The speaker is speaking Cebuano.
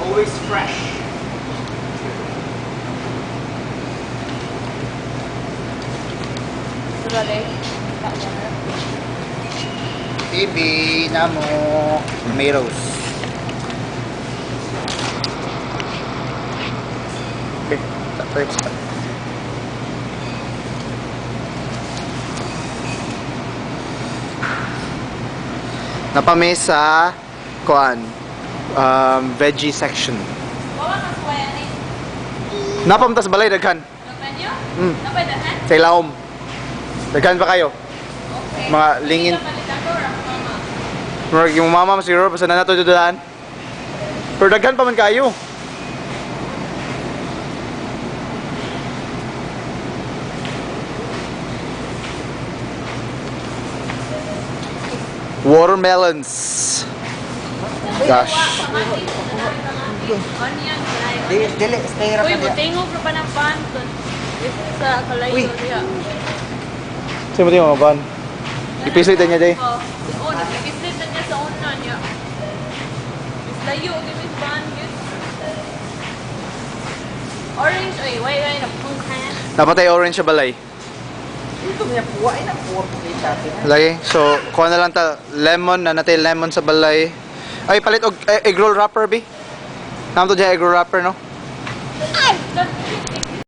Always fresh. Surale. TV namo tomatoes. Okay, tayo sa Napami sa kuan veggie section. Wala ka suwayan ni. Napamta sa balay daghan. Nagpanyo? Mm. Napay dahan? Sa ilawom. Daghan pa kayo. Okay. Mga lingin. Hindi ka palit ako or ako mama? Murag yung mama siguro basta na nato dudaan. Pero daghan pa man kayo. Watermelons. Gosh. Kamatis, nanay kamatis. Onion, nanay. Dili, dili, stay ra Uy, pa diya. butingog ra pa ng panton. Sa kalayo Uy. diha. Sino mo yung mga ban? Ipislit na niya day. Oh, oh, nagpipislit na niya sa una niya. Miss layo, okay, Miss Ban, yun. Orange, oy, wait, wait, napungkan. Napatay orange sa balay. Dito niya puwa, ay napuwa po kay sa atin. Lagi. So, kuha na lang ta lemon na natay lemon sa balay. Ay, palit og egg roll wrapper bi. Namto diya egg roll wrapper no? Ay!